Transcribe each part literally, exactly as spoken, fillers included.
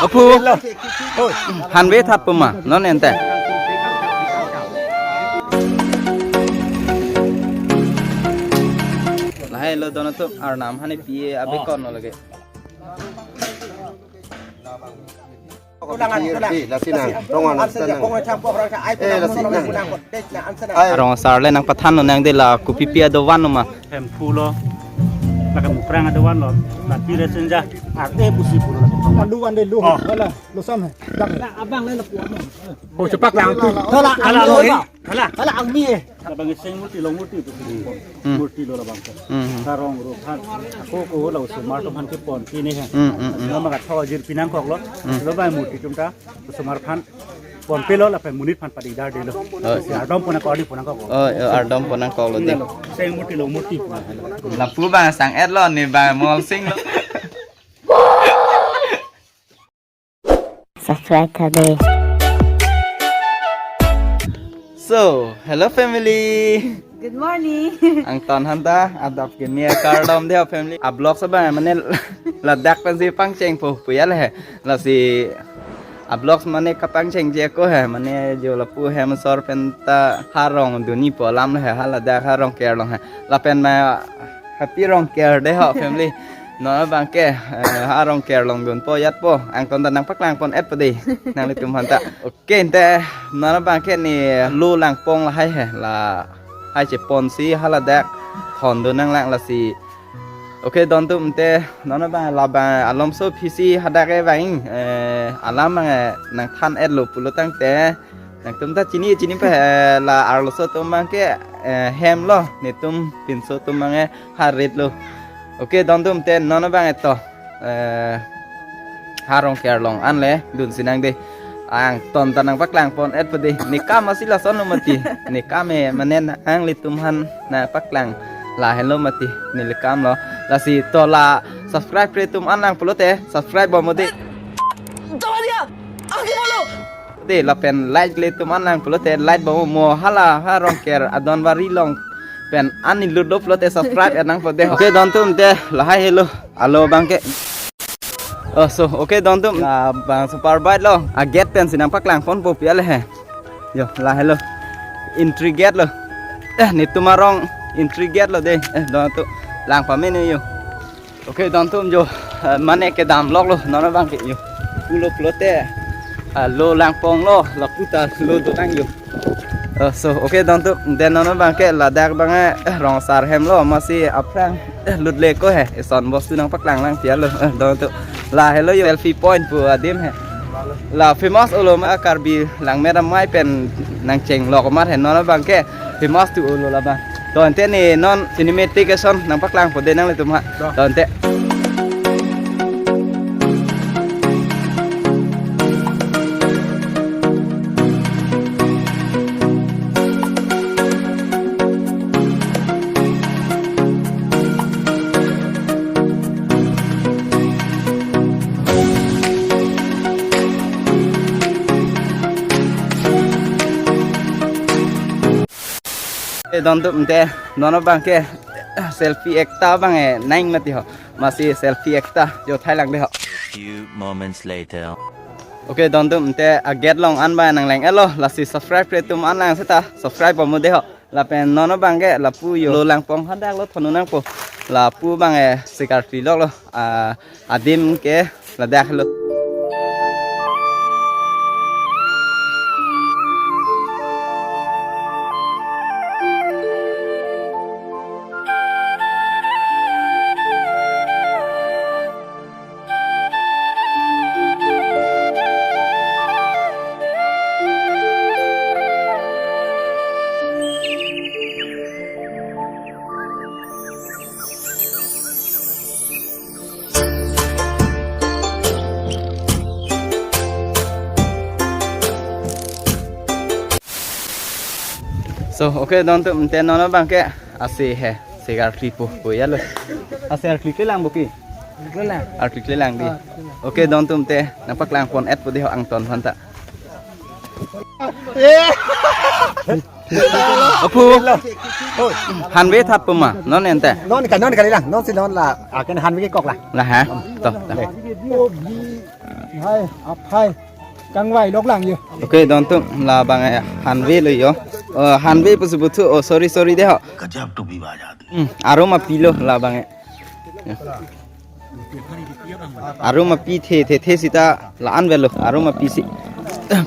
Aphu. Hanve thap puma, non ente. Lahai lo dono tu arnam hani piye abe kon lo lagi. Ulangan, ulang. Lasi nang, rongan, ansa lasi nang. Kong chang pok rang sa ai. Eh, lasi nang. Ulang, ulang. Dek na ansa nang. Ai. Rong asar le nangpathan lo nang de la kopi pi adovan lo ma. Hem phu lo. Lake mukrang adovan lo. La pire senja. Ar e pusi phu lo. Alu ande lu. Oh. Hala, lo sam hai. Dak. Na abang le la puan. Oh, cepak lang tu. Hala, hala, hala, lo, hala. Hala. Hala angmi eh. Labang seng murti long murti tu. Hmm. Murti lo labang. Hmm. Karong ro phan. Ako ko lo osomar atum aphan kepon pini he. Hmm, hmm, hmm. Lo magat tho ajir pinangkok lo. Hmm. Lo bang murti atum ta osomar aphan ponpe lo lapen monit aphan padikdar detlo. Oh. Si ardom pon ako, ardi pon ako. Oh, ya, ardom pon ako lo de. Seng murti long murti. Lapu bang sang-et lo ne bang mol sing lo. Subscribe tha de. So, hello family. Good morning. Angton aphan ta adap ke mia kardom de family. A vlog sa bang mane ladak pensi pangcheng po puya le he. Lasi a vlog mane kapangchengji ako he, mane jo lapu hem asor pen ta ha rong dunji pu alam le he, ha ladak ha Rongker along he. Lapen ma happy Rongker de ho family. Non abang ke, eh, ha Rongker along dunpo jatpo. Angton ta nangpaklang pon-et po de. Nanglitum aphan ta. Oke, ente non abang ke ne lo langpong lahai he. Lahai cheponsi ha ladak thondun nanglang lasi. Oke, don atum ente non abang labang alomso aphi si hadak ke bang, eh, alam bang, eh, nangthan-et lo pulo tangte. Nangtum ta chini, chini pa, eh, la arloso atum abang ke, eh, hem lo, netum pinso atum abang, eh, ha rit lo. Oke, don atum ente non abang eto. Eh, ha Rongker along an le dunsi nang de. Angton ta nangpaklang pon-et po de. Ne kam asi lason lo mati. Ne kam eh mane nanglitum aphan nangpaklang lahenlo mati. Neli kam lo. Lasi to la subscribe-re atum an lang pulote subscribe bom mo de. Jawab dia. Angki bolo. De lapen like-le atum an lang pulote like bom mo, hala ha Rongker adon bari along pen ani lut do pulote subscribe-et nang po de. Oke, don atum ente lahai helo. Alo abang ke. Oh, so, oke, don atum. Labang super bike lo. A gate pensi nangpaklang pon po puya le he. Yo, lahelo. Entry gate lo. Eh, netum arong entry gate lo de. Eh, don atum. Lang pamene yo. Oke, don atum jo. Eh, mane kedam lok lo. Non abang ke yo. Pulo pulote. Ah, lo langpong lo. Lapu ta lo do nang yo. Oh, so, oke, don atum, ente non abang ke ladak abang, eh, rong asar hem lo, masi aphrang, eh, lut le ko he, eson bostu nangpaklang lang piya lo, eh, don atum, lahelo yo selfie point pu adim he. La famous olo ma Karbi Langmet Amei pen nangcheng lok mar he, non abang ke famous tu olo labang. To ente ne non cinematic ason nangpaklang po de nanglitum ha. To. To ente. Eh, don atum ente, non abang ke, eh, selfie ekta abang eh, nang mati ho. Masi selfie ekta, jo thailang de ho. Few moments later. Oke, don atum ente, a gate along an abang nanglang-et lo, lasi subscribe-re atum an lang seta, subscribe bom mo de ho. Lapen non abang ke, lapu yo, lo langpong hadak lo thonu nang po. Lapu abang eh, sikar tri lok lo, ah, adim ke ladak lo. So, oke, don atum, ente non abang ke, asi he, sikar tri po, po ya lo. Asi ar klik lang buki. Klik lang. Ar klik lang di. Ah, klik lang. Oke, don atum ente, nangpaklang pon-et po de ho angton aphan ta. Eh. Aphu. Hanve thap puma, non ente. Non ka, non kali lang, non si non la, akan hanve kok la. La ha? To, to. Kobi, hai, aphai, kangvai lok lang yo. Okay, don atum labang eh, hanve lo yo. Oh, hanve pusi buthu, oh, sorry, sorry de ho. Gajab topibaaz aadmi. Hmm, arum api lo labang eh. Ya. Arum api the, the, the sita la-an avelo, arum api si.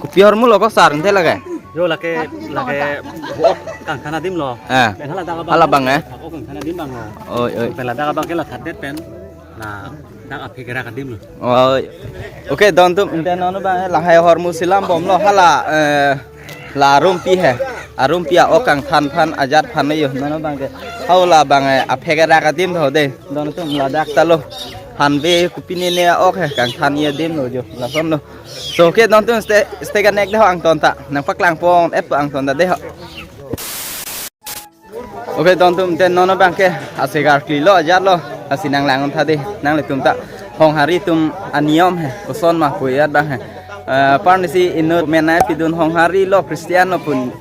Kopi ahormu lo ko sar, ente lake? Yo, lake, lake, bo-ok kangthan adim lo. Ah. Pen hala dak abang. Hala abang, eh? Bo-ok kangthan adim abang lo. Oi, oi. Pen ladak abang ke la thatdet pen. Ladak aphek kerak adim lo. Oi. Okay, don atum, ente non abang, eh, lahai ahormu si lambom lo, hala, eh, la arumpi he. Arumpi a-ok kangthan aphan, ajat aphan yo, non abang ke. Hau labang, eh, aphek kerak adim tho de. Don atum ladak ta lo. Hanve kopine ne a-ok he, kangthan-i adim lo jo. Lason lo. So, okay, don atum stay, stay connect de ho angton ta. Nangpaklang pon, et po angton ta de ho. Okay, don atum ente non abang ke. Ase garkli lo, ajat lo. Lasi nanglang-un tha de. Nanglitum ta. Honghari atum aniyom he. Koson ma pu ajat abang he. Eh, parnisi inut menai pidun Honghari lo, Christian lo pun.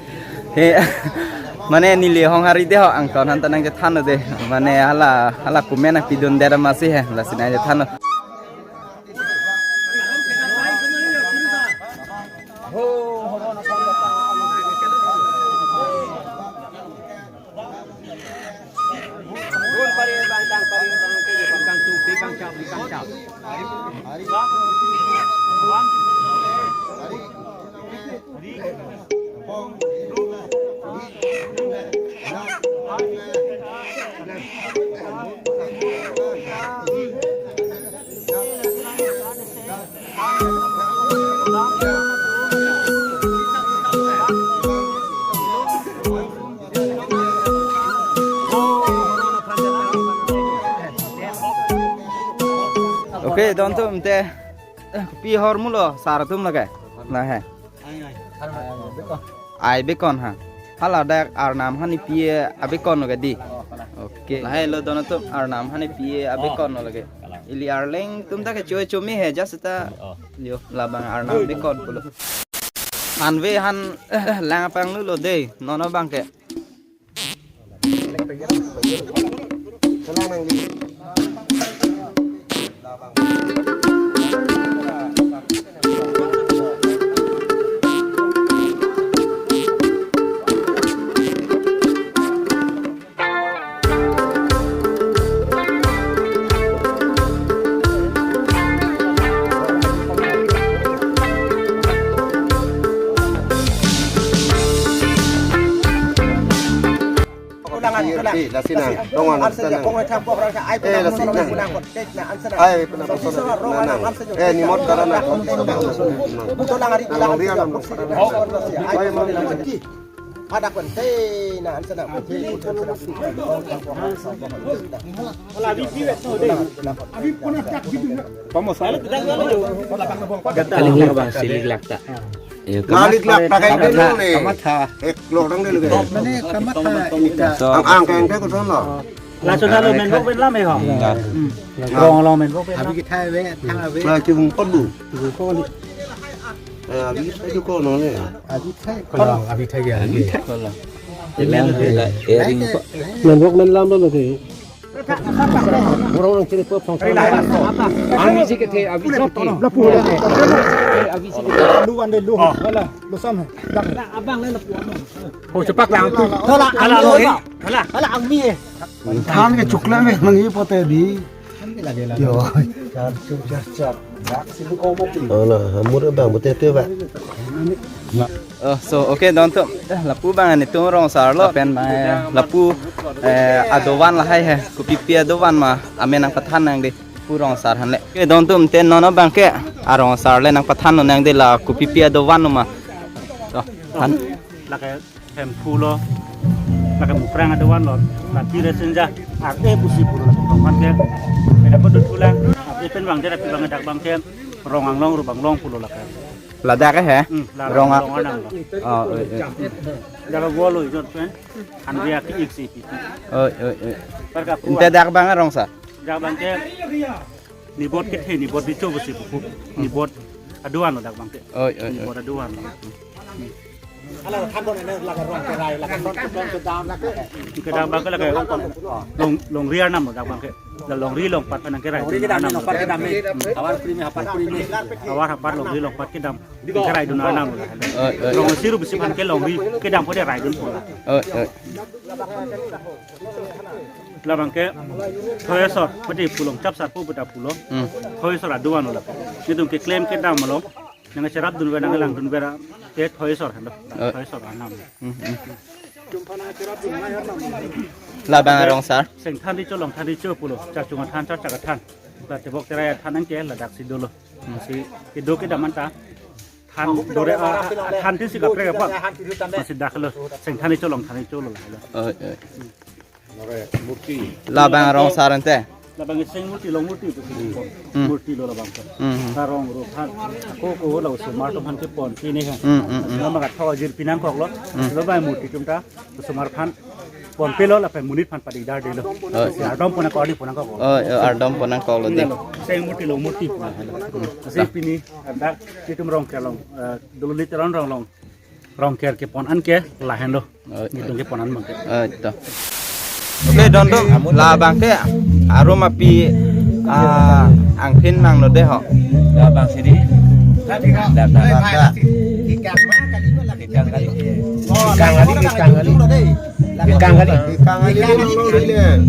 He, mane neli Honghari de ho angton aphan ta nangchethan lo de. Mane hala, hala comment nangpidun det amatsi he. Lasi nangchethan lo. Okay, don atum ente, eh, kopi ahormu lo, sar atum lake. La he. Ai, bekon ha. Hala dak arnam aphan ipi abekon lo ke di. Okay. Lahai lo don atum, arnam aphan ipi abekon lo lake. Ili arleng atum ta ke choi chomi he, just ta. Yo, labang arnam bekon pulo. Hanve han, eh, lang apang lo de, non abang ke. Ulangan, ulang. Eh, lasi nang, tongan, lasi nang. Eh, lasi nang. Ai, pernah bosan, nang. Eh, nimot karena. Ulangan, ulangan. Ai, mana? Ada pun, hei, nah, sana. Kali hula ba silik lak ta. Kali hula ba silik lak ta. Kali lak ta kamatha. Ek lorang deh lagi. Mane kamatha. Ang ang keng ke kuton lo. Lason lo menbok pen lam eh ho. Rong lo menbok pen lam. Abi kithai ave, thang ave. Lah kihung padu. Kihung padu. Eh, abi kithai juga nong ne. Abi kithai. Kalau abi kithai ya. Abi kithai kalau. Menbok menlam lo lagi. Orang-orang ciri pop. Ang isi ke the, abi isi ke the. Lapu. Eh, abi isi ke the. Lu ande lu. Wala, lu sam hai. Dak. Abang le lapu. Oh, cepak lang tu. Thala, thala, lo, eh. Thala. Thala angmi eh. Than ke chukla me mangi pote di. Yo. Char chuk char char. Dak silu ko mati. Ala, hamur abang pote te ba. Oh, so, okay, don atum. Eh, lapu abang netum rong sar lo. Pen abang, eh, lapu, eh, adovan lahai he. Kopipi adovan ma amen nangpathan nang de. Pu rong sar aphan le. Okay, don atum, ante non abang ke arong sar le nangpathan nang de la kopipi adovan ma. To, than. Lake Hemphu lo. Lake Muprang adovan lo. Lake Resinja. Ake pusi pulo lake abang ke. Eda ko dut pulang. Ake pen abang de, dak abang, dak abang ke. Rong Anglong, Rubang Long pulo lake. Ladak he? Hmm, la Rong Rong Anglong lo. Oh, oi, oi. Jaga gua lo ijot pen. Hanve aki ik si piti. Oi, oi, oi. Perka pua. Ante dak abang arong sar. Dak abang ke. Nibot ke the, nibot dicho pusi pupu. Nibot adovan lo dak abang ke. Oi, oi, oi. Nibot adovan lo. Ala than ko ne laga rong kerai, laga son kedam, kedam abang ke laga long, longri arnam lo dak abang ke. La longri longpat pen nangkerai. Longri kedam, arnam lo. Longpat kedam ne. Havar puri me, havar puri me. Havar havar longri longpat kedam. Nangkerai dun arnam lo. Oi, oi. Rong isi ru besi aphan ke longri kedam ko de rai dunpo la. Oi, oi. Labang ke Thoi Asor, padi pulong chap sarpo beta pulong. Hmm. Thoi Asor aduan lo. Nelitum keklem kedam lo. Nangcherap dunver, nanglang dunver, te Thoi Asor hendo. Eh. Thoi Asor arnam. Hmm, hmm. Labang arong sar. Seng than di cholong than di cho pulo. Chachung athan, chachak athan. Ba tebok terai athan nangke ladak si dolo. Hmm. Si kedo kedam anta. Than dore, ah, ah, than tin si kaprek apa? Masi dak lo. Seng than di cholong than di cholo. Eh, eh. Labang arong sar ante. Labang seng murti long murti pu si. Hmm. Murti lo labang ke. Hmm. Sarong ro phan. Ko ko lo osomar atum aphan kepon pine he. Hmm, hmm, hmm. Nama kat thok ajir pinangkok lo. Hmm. Labang murti atum ta osomar aphan ponpe lo lapen monit aphan padi dar de lo. Oh. Si ardom pon nangkok, ardi pon nangkok lo. Oh, ya, ardom pon nangkok lo de. Lo. Seng murti long murti pu. Si pini ada itum Rongker along, eh, Dolonit Teron along. Rongker kepon an ke lahenlo. Oh, nelitum kepon an abang ke. Oh, to. Oke, dontum labang ke arum api, ah, angthin nanglo de ho. Labang sidi. Da, da, da, da. Kekang kali, kekang kali. Kekang kali. Kekang kali.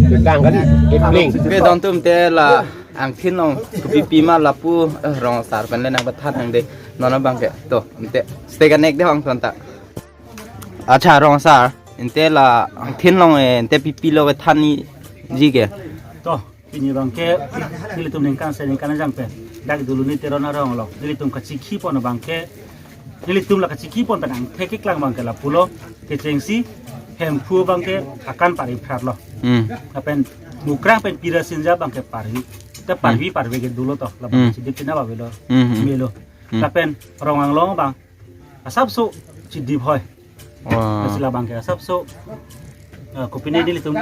Kekang kali. Kepling. Oke, dontum te la angthin along kepipi ma lapu, eh, rong sar pen le nangpathan nang de. Non abang ke to, ante stay connect de hong tonta. Acha rong sar, ante la angthin along, eh, ante pipi lo kethan ni ji ke. To, pini abang ke, nelitum ningkan se ningkan ajang pen. Dak Dolonit Teron arong lo, nelitum kachikhi pon abang ke, nelitum la kachikhi pon pen angthek keklang abang ke lapulo, kechengsi, Hemphu abang ke akan pari phrat lo. Hmm. Lapen Mukrang pen Pirasinja abang ke parvi. Te parvi, hmm, parvi ke dolo to, labang, hmm, chidip pina ba velo. Hmm, hmm. Melo. Hmm. Lapen Rong Anglong abang asapso chidip hoi. Wah. Lasi labang ke asapso, eh, kopine nelitum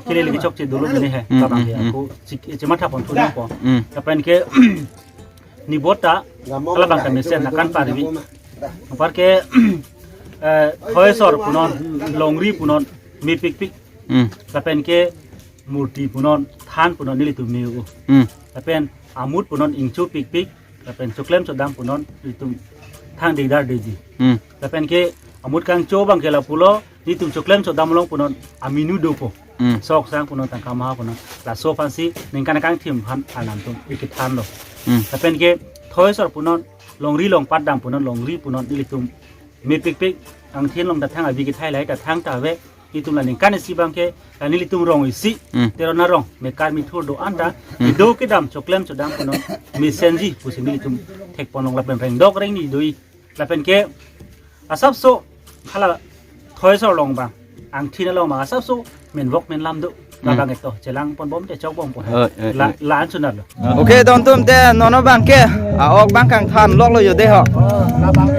kele lagi chokche dolo pine he. Hmm, labang ke, hmm, hmm, ako chik-, chematha pon thu nangpo. Hmm. Lapen ke ni bota, labang ke mesen akan parvi. Apar ke, eh, Thoi Asor punon, longri punon, mepikpik. Hmm. Lapen ke murti punon, than punon nelitum me-o. Hmm. Lapen amut punon ingcho pikpik. Lapen choklem chodam punon nelitum thang dedar deji. Hmm. Lapen ke amut kangcho abang ke lapulo, nelitum choklem chodam along punon aminu dopo. Hmm. Sok sang punon tangka maha punon. Laso aphansi ningkan kangthim aphan arnam atum ikethan lo. Hmm. Lapen ke Thoi Asor punon longri longpat dam punon longri punon nelitum mepikpik angthin along ta thang avi kethai lahai ta thangta ave. Nelitum la ningkan isi abang ke, la nelitum rong isi, hmm, Teron arong, mekar mithur do-an ta, hmm, kedo kedam choklem chodam punon mesenji pusi nelitum thek pon long lapen rengdok rengni doi. Lapen ke asapso hala Thoi Asor along abang, angthin along abang asapso menvok menlam do. Hmm. Labang eto chelang pon bom te chok bom pon. Eh, eh, la, eh, la-an sunar lo. Oke, dontum te non abang ke, ah, ok abang kangthan lok lo yo de ho. Oh, labang ke,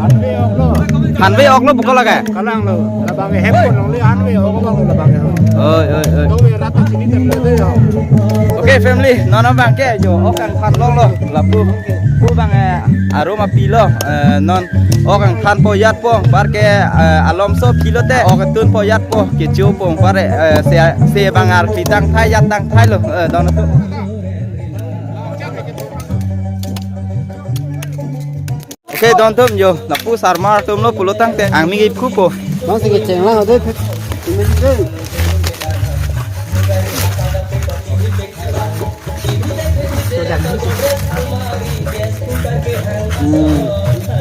hanve ok lo. Hanve ok lo bukol lake. Kalang lo, labang ke hem pon longle hanve ok lo labang ke. Oi, oi, oi. Tove rata chini tem lo de ho. Oke, family, non abang ke yo ok kangthan lok lo. Lapu, pu abang, eh, arum api lo, eh, non ok kangthan po yat po, apar ke, eh, alomso philo te, ok tun po yat po, kecho po, apar, eh, se, se abang arpi tangthai yat tangthai lo, eh, dontum. Oke, dontum yo, lapu sarmar atum lo pulo tangte, angmi iphu po. Bang si kecheng lang ade. Hmm.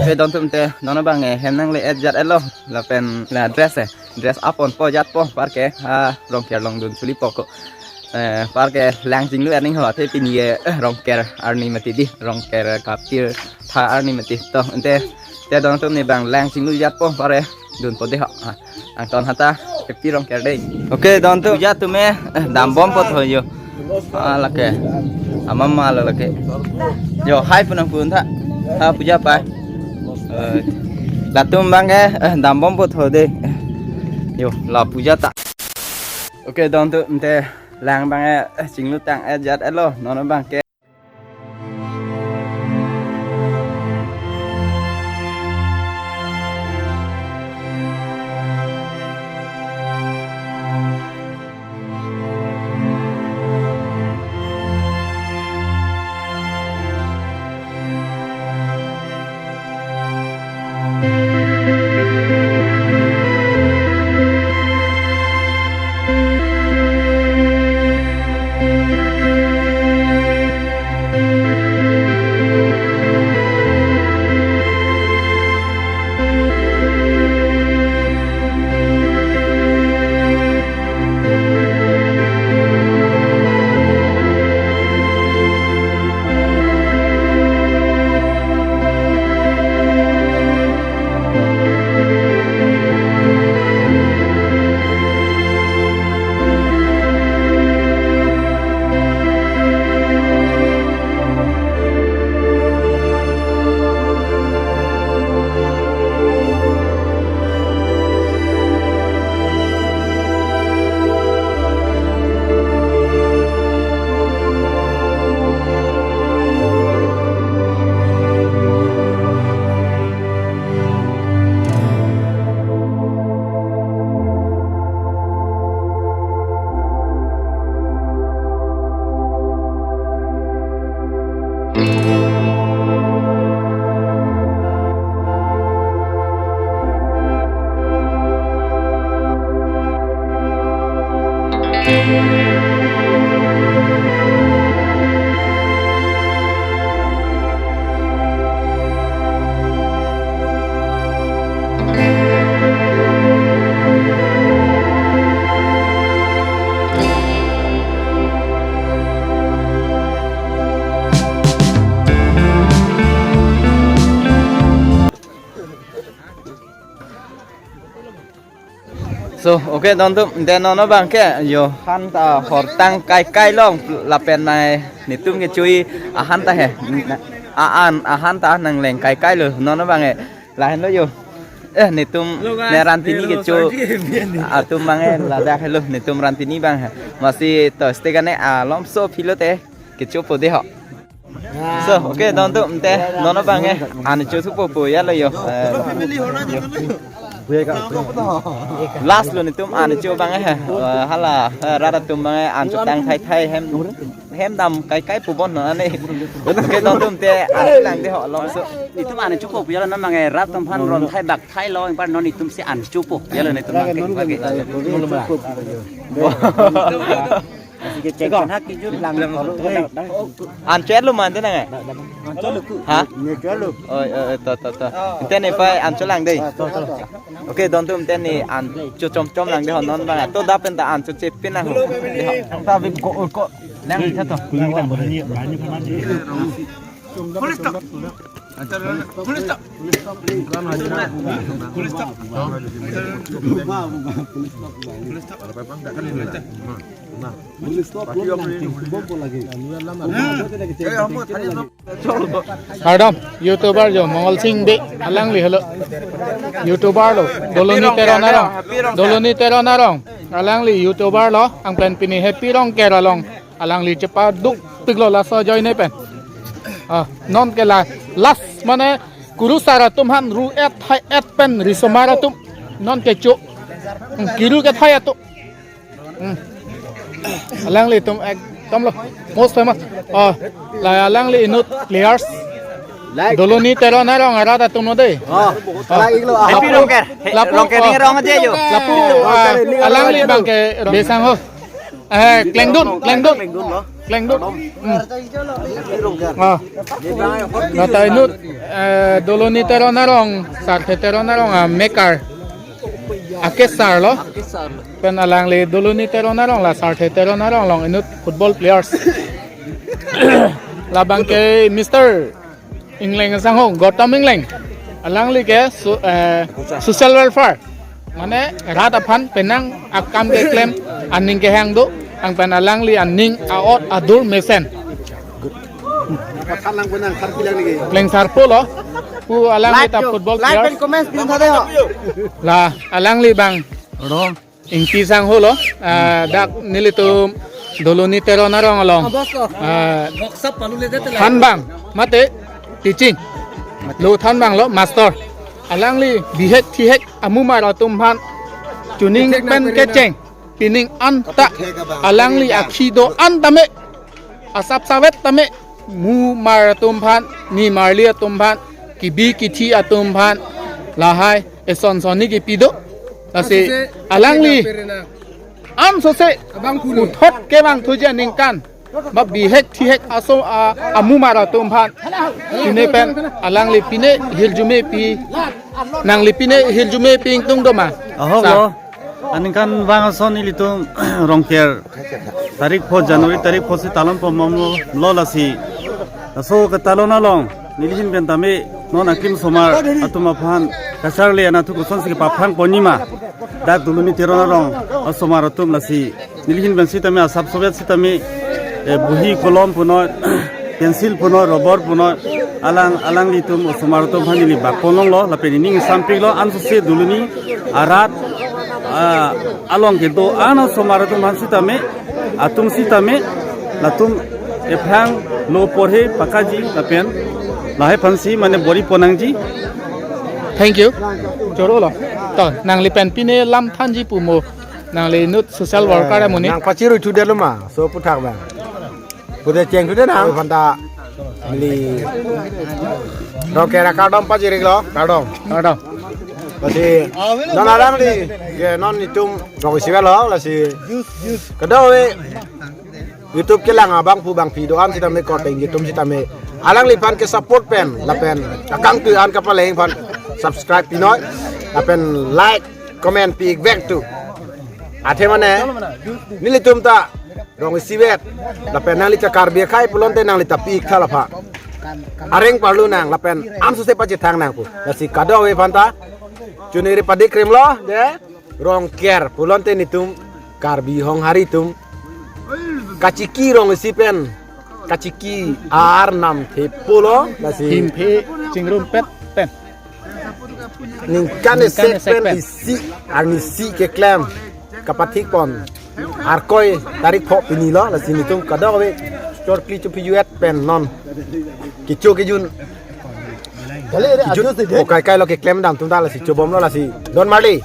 Oke, dontum te, non abang, eh, hem nangle-et jat-et lo, lapen la dress, eh, dress up pon po jat po, apar ke, ah, Rongker along dun chuli po ko. Eh, apar ke lang chinglu aning ho, te pini ke, eh, Rongker arni mati di, Rongker kapir tha arni mati to, ante, te dontum ne abang lang chinglu jat po, apar ke, dun po de ho. Ah, angton hata, epi Rongker de. Oke, dontum puja atum me, eh, dam bom po tho yo. Ah, lake. Amama lo lake. Yo, hai punang pun tha. Ha, puja pai. Eh, latum abang ke, eh, dam bom po tho de. Yo, la puja ta. Oke, dontum te lang abang ke, eh, chinglu tang-et jat-et lo. Non abang ke. So, okay, don atum, de non abang ke, yo han ta hortang kaikai long, lapen nai netum kechui ahan ta he, a-an ahan ta nangleng kaikai lo, non abang ke, lahenlo yo. Eh, netum, hello guys, ne Rantini hello, kecho, sorry, atum abang ke, ladak helo, netum Rantini abang he. Masi to, este gane, alomso philo te, kechopo de ho. So, okay, don atum, ante, non abang ke, an cho thupo po ya lo yo. Eh, yo. Last lo netum an cho abang ke, eh, hala, eh, rat atum abang ke, an cho tang thai thai hem, hem dam kaikai pu bon non ane. Okay, don atum, ante, an lang de ho alomso. Netum an chopo po ya lo, non abang ke, rat atum aphan ron thai bak thai lo, ingpar non netum si an chopo ya lo netum abang ke. Asike cek sana kijut lang kolo, eh. An cho lo ma ante nang, eh? An cho lo ku. Ha? Ne cho lo. Oi, oi, oi, to, to, to. Ante ne pai an cho lang dei. Ah, to, to. Okay, don atum, ante ne an cho chom chom lang dei ho non abang. To da pen ta an cho chepin nang. Ta bi ko ko lang tha to. Full stop. Kardom, YouTuber jo, Mongol Sing Bey, alangli helo. YouTuber lo, Doloni Teron arong. Doloni Teron arong, alangli YouTuber lo, anpen pini Happy Rongker along alangli chepaduk piklo laso ajoine pen. Ah, non ke la last mane kurusar atum aphan ru-et hai-et pen risomar atum non kecho. Hmm, kiru kethai atum. Hmm. Alanglitum ekdom lo most famous. Oh, la alangli inut players. Like. Doloni Teron arong arat atum lo dei. Oh, oh. Like iklo. Happy Rongker. He, lapu, Rongker oh, ning rong aja yo. Lapu, ah, Rongker ning rong alangli aja abang lo. Ke Rongker sang ho. Eh, Klengdun, Klengdun. Klengdun lo. Klengdun. Hmm. Happy Rongker. Ah. Dia bilang yang hot. Nata inut, eh, Doloni Teron arong, Sarthe Teron arong, ah, mekar. Akesar lo. Akesar lo. Pen alangli Doloni Teron arong la Sarthe Teron arong along inut football players. Labang ke Mister Ingleng sang ho, Gautam Ingleng. Alangli ke so-, eh, social welfare. Mane rat aphan penang akam keklem aning kehang do, anpen alangli aning a-ot adur mesen. Pathan lang penang, sar kilang niki. Kleng sarpo lo. Pu alangli ta football players. Like and comment pin thade ho. La alangli abang. Ro. Ingti sang ho lo, ah, dak nelitum Doloni Teron arong along. Ah, box up palu le dete la. Thanbang, mate, teaching. Lo thanbang lo, master. Alangli bihek thihek amumar atum aphan. Chuning pen kecheng, pining anta. Alangli akhi do-an tame. Asap savet tame. Mumar atum aphan, nimarli atum aphan, kibi kithi atum aphan. Lahai. eson sonni kepi do. Lasi alangli ansose abang pulo puthot kevang thuji aningkan ba bihek thihek aso a, amumar atum aphan pine pen alangli pine hirjume pi, nangli pine hirjume pi ingtung do ma? Ahok sa lo. Aningkanvang ason ilitum Rongker tarik pho, January tarik pho si talon pon bomlo, lo lasi. Laso ketalon along nelihin pen tame non akim osomar atum aphan kacharli anatthu kosonsi kepaphrang ponji ma, dak Doloni Teron arong osomar atum lasi. Nelihin pen sitame asap soviet sitame, eh, bohi kolom punoi, pencil punoi, rubber punoi, alang alanglitum osomar atum aphan neli bak pon longlo lapen nening sampik lo ansose Doloni arat, ah, along kedo-an osomar atum aphan sitame, atum sitame latum ephrang lo porhe pakaji lapen lahai aphansi mane bor-i pon nangji. Thank you. Choro lo. To, nangli pen pine lam thanji pu mo? Nangli inut social worker amonit. Nang pachirui thu det lo ma, so puthak bang. Pude cheng thu det nang, phanta neli Rongker akardom pajir-iklo, kardom. Kardom. Lasi non alangli, ke non itum rong isivet lo, lasi kadokave YouTube kelang abangphu bangphi do-an sitame, korte ingje atum sitame alangliphan ke support pen lapen akangtui an kapaleng aphan subscribe pinoi lapen like comment pi-ik vek tu. Athe mane nelitum ta rong isivet lapen nangli ta Karbi akhei pulote nangli ta pi-ik tha lapha. Areng parlu nang lapen ansose pachethang nang pu. Lasi kadokave aphanta chuniri padik krim lo de. Rongker pulote netum Karbi Honghari atum kachiki rong isi pen kachiki arnam thepo lo, lasi himphe chingrum pet pen ningkan ningkan isi isi pen pen isi arnisi keklem kapathik pon Arkoi tarik pho pini lo, lasi netum kadokave chorkli chophi juet pen non kecho kejun. Kali re, kecho ajo si de. Okai kai lo keklem dam atum ta lasi chobom lo lasi. Don Marley,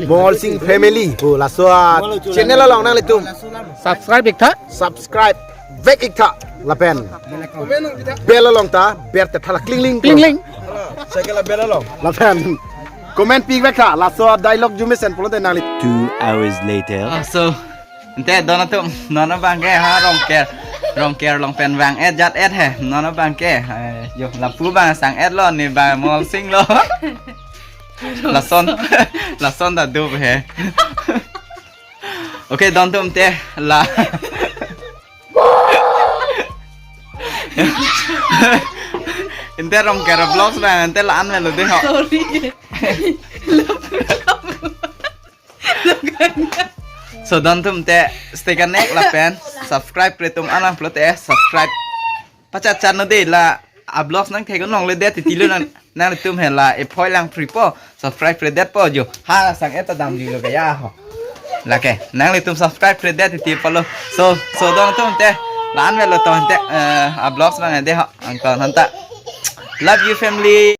Mongol Sing Family. Oh, laso a channel along nanglitum subscribe-ik tha. Subscribe vek-ik tha. Lapen bell along ta ber te thala kling ling. Kling ling. Cycle bell along. Lapen comment pi-ik vek tha. Laso dialogue jumesen pulote nangli. Two hours later. Ah, so, ante don atum, non abang ke ha Rongker, Rongker along pen vang-et jat-et he, non abang ke, eh, yo, lapu abang sang-et lo, ne abang Mongol Sing lo. Lason, lason ta dup he. Okay, don atum te, la. Ante Rongker vlogs abang, ante la-an avelo de ho. Sorry. So don atum te stay connect lapen subscribe-re atum alang pulote subscribe pachat chat non de, la a vlogs nangthek-un longle det titi lo nang, nanglitum he la ephoi lang free po subscribe-re detpo jo. Ha sang-et ta damji lo kaya ho. Lake nanglitum subscribe-re det titi palo. So, so don atum te la-an avelo to ante, eh, a vlogs abang de ho. Angton hanta. Love you family.